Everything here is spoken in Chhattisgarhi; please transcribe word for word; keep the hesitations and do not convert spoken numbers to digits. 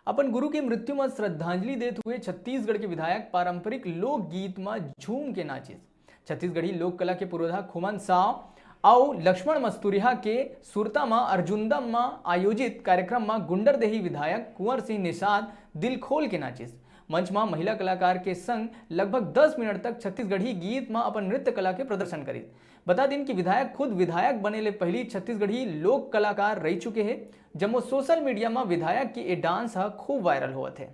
अपन गुरु के मृत्यु म श्रद्धांजलि देत हुए छत्तीसगढ़ के विधायक पारंपरिक लोकगीत म झूम के नाचिस। छत्तीसगढ़ी लोक कला के पुरोधा खुमन साव अउ लक्ष्मण मस्तुरिहा के सुरता म अर्जुंदम म आयोजित कार्यक्रम म गुंडरदेही विधायक कुंवर सिंह निषाद दिल खोल के नाचिस। मंच म महिला कलाकार के संग लगभग दस मिनट तक छत्तीसगढ़ी गीत म अपन नृत्य कला के प्रदर्शन करिस। बता दिन कि विधायक खुद विधायक बने ले पहिली छत्तीसगढ़ी लोक कलाकार रह चुके हे। जम्मो सोशल मीडिया म विधायक के ए डांस ह खूब वायरल होवत हे।